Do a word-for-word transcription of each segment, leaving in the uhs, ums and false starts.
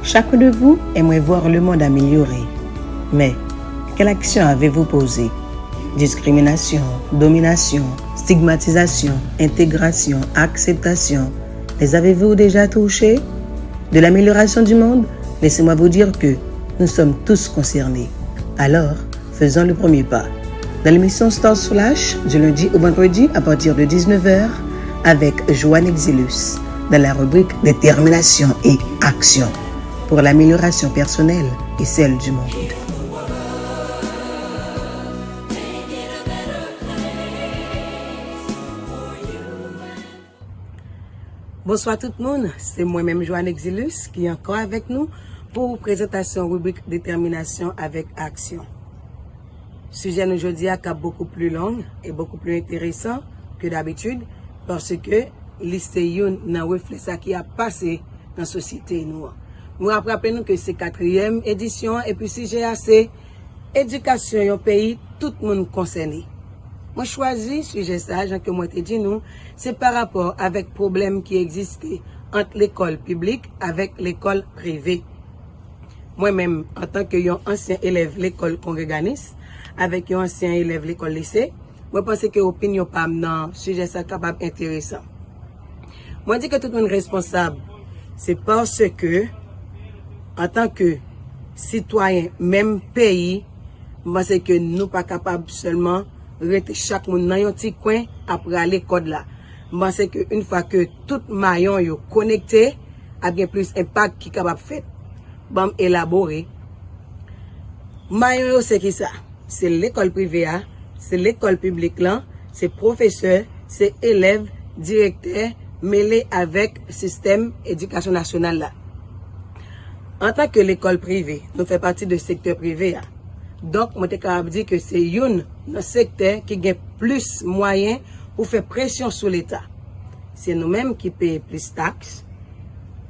Chacun de vous aimerait voir le monde amélioré. Mais, quelle action avez-vous posée ? Discrimination, domination, stigmatisation, intégration, acceptation, les avez-vous déjà touchés ? De l'amélioration du monde, laissez-moi vous dire que nous sommes tous concernés. Alors, faisons le premier pas. Dans l'émission Start Slash, du lundi au vendredi à partir de dix-neuf heures, avec Joanne Exilus, dans la rubrique Détermination et Action, pour l'amélioration personnelle et celle du monde. Bonswa tout moun, se mwen menm Joanne Exilus ki ankò avèk nou pou prezantasyon ribrik Détermination avec Action. Sijè nou jodi a ka bokou pli long e bokou pli enteresan ke dabitid, paske li se youn nan reflè sa ki ap pase nan sosyete nou an. Mwen ap raple nou ke se katriyèm edisyon an, epi sijè a se edikasyon yon peyi, tout moun konsène. Mwen chwazi sijè sa a, jan ke mwen te di nou, se pa rapò avèk pwoblèm ki egziste ant lekòl piblik avèk lekòl prive. Mwen menm, antanke yon ansyen elèv lekòl Kongreganis, avèk yon ansyen elèv lekòl lise, mwen panse ke opinyon pa m nan sijè sa kapab enteresan. Mwen di ke tout moun responsab, se paske, antanke sitwayen menm peyi, m panse ke nou pa kapab sèlman rete chak moun nan yon ti kwen ap rale kòd la. M panse ke yon fwa ke tout mayon yo konekte, ap gen plis enpak ki kapab fèt. Ban m elabore. Mayon yo se kisa? Se lekòl prive a, se lekòl piblik lan, se pwofesè, se elèv, direktè, mele avèk sistèm edikasyon nasyonal la. Antanke lekòl prive, nou fè pati de sektè prive a. Donk, mwen te kapab di ke se youn nan sektè ki gen plis mwayen pou fè presyon sou Leta. Se nou menm ki peye plis taks.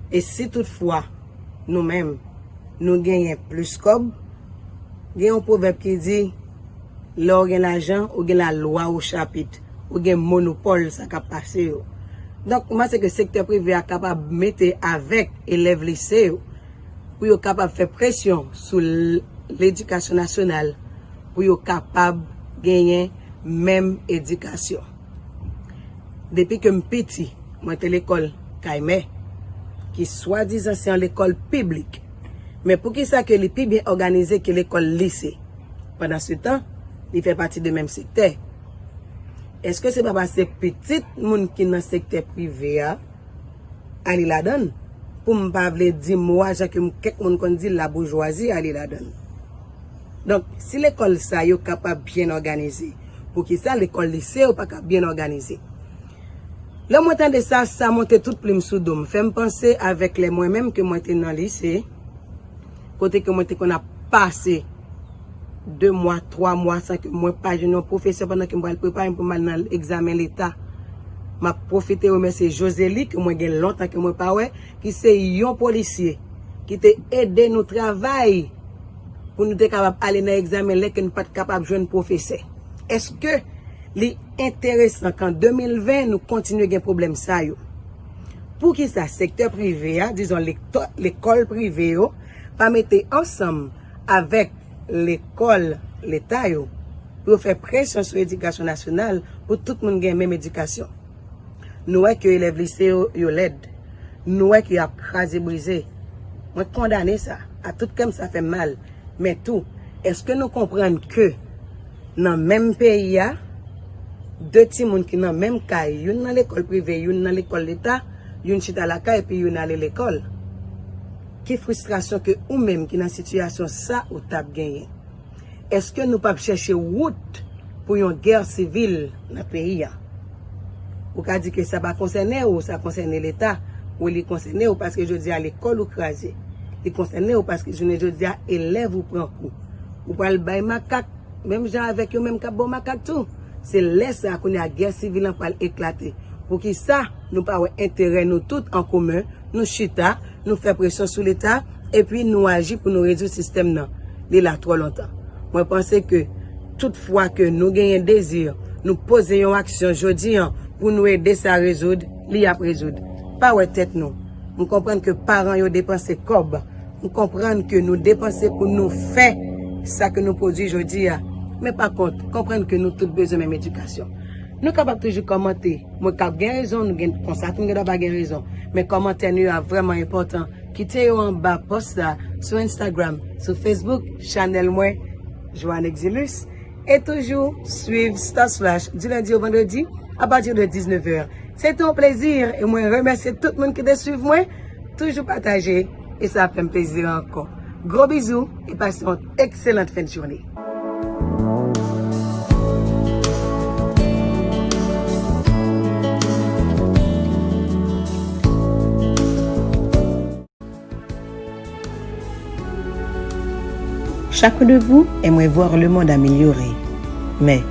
E si toutfwa nou menm, nou genyen plis kòb, gen yon pwovèb ki di, lè w gen lajan, ou gen lalwa o chapit, ou gen monopòl sa k ap pase yo. Donk, m panse ke sektè prive a kapab mete avèk elèv lise yo pou yo kapab fè presyon sou l-, ledikasyon nasyonal pou yo kapab genyen menm edikasyon. Depi ke m piti, mwen te lekòl Kay Mè, ki swadizan se yon lekòl piblik. Men poukisa ke li pi byen òganize ke lekòl lise? Pandansetan, li fè pati de menm sektè. Èske se pa paske pitit moun ki nan sektè prive a ale ladan l? Pou m pa vle di mo a jan ke m, kèk moun konn di l, laboujwazi ale ladan l. Donk, si lekòl sa yo kapab byen òganize, poukisa lekòl lise yo pa ka byen òganize? Lè mwen tande sa, sa monte tout plim sou do m. Fè m panse avèk lè mwen menm ke mwen te nan lise, kote ke mwen te konn ap pase de mwa, twa mwa san ke mwen pa jwenn yon pwofesè pandan ke m pral prepare m pou m al nan egzamen leta. M ap pwofite remèsye Josely, ke mwen gen lontan ke mwen pa wè, ki se yon polisye ki te ede nou travay pou nou te kapab ale nan egzamen lè ke nou pa t kapab jwenn pwofesè. Èske li enteresan ke an de mil ven nou kontinye gen pwoblèm sa yo? Poukisa sektè prive a, dizon lekto-, lekòl prive yo, pa mete ansanm avèk lekòl leta yo pou yo fè presyon sou edikasyon nasyonal pou tout moun gen menm edikasyon? Nou wè ke elèv lise yo, yo lèd. Nou wè ke y ap kraze brize. Mwen kondane sa. A tout kè m, sa fè m mal. Men tou, èske nou konprann ke nan menm peyi a, de timoun ki nan menm kay, youn nan lekòl prive, youn nan lekòl leta, youn chita lakay epi youn ale lekòl? Ki fristrasyon ke ou menm ki nan sitiyasyon sa ou t ap genyen? Èske nou p ap chèche wout pou yon gè sivil nan peyi a? Ou ka di ke sa pa konsène w, sa konsène leta. Wi, li konsène w paske jodi a lekòl ou kraze. Li konsène w paske jounen jodi a elèv ou pran kou. Ou pral bay makak, menm jan avèk yo menm k ap ba w makak tou. Se lè sa a kounye a gè sivil lan pral eklate. Poukisa nou pa wè enterè nou tout an komen, nou chita, nou fè presyon sou leta, epi nou aji pou nou rezoud sistèm nan? Li la twò lontan. Mwen panse ke tout fwa ke nou genyen dezi, nou poze yon aksyon jodi an pou nou ede sa rezoud, li ap rezoud. Pa wè tèt nou. M konprann ke paran yo depanse kòb M konprann ke nou depanse pou nou fè sa ke nou pwodui jodi a. Men pa kont, konprann ke nou tout bezwen menm edikasyon. Nou kapab toujou kòmante. Mwen k ap gen rezon, nou gen konsa tou m gen dwa pa gen rezon. Men kòmantè nou yo ap vrèman enpòtan. Kite yo anba pòs la sou Instagram, sou Facebook, chanèl mwen, Joanne Exilus. E toujou swiv Stars Flash du lundi au vendredi à partir de dix-neuf heures. Se te yon plezi e mwen remèsye tout moun ki te swiv mwen. Toujou pataje e sa fè m plezi ankò. Gwo bizou e pase yon ekselant fen de jounen. Chacun de vous aimerait voir le monde amélioré. Mais,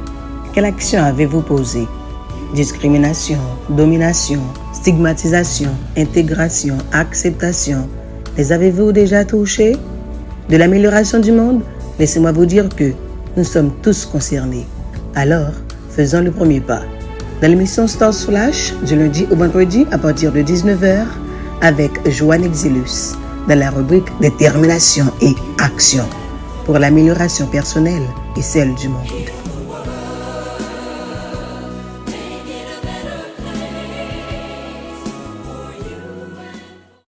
quelle action avez-vous posée ? Discrimination, domination, stigmatisation, intégration, acceptation, les avez-vous déjà touchés ? De l'amélioration du monde, laissez-moi vous dire que nous sommes tous concernés. Alors, faisons le premier pas. Dans l'émission Stars Flash, du lundi au vendredi à partir de dix-neuf heures, avec Joanne Exilus, dans la rubrique Détermination et Action, pour l'amélioration personnelle et celle du monde.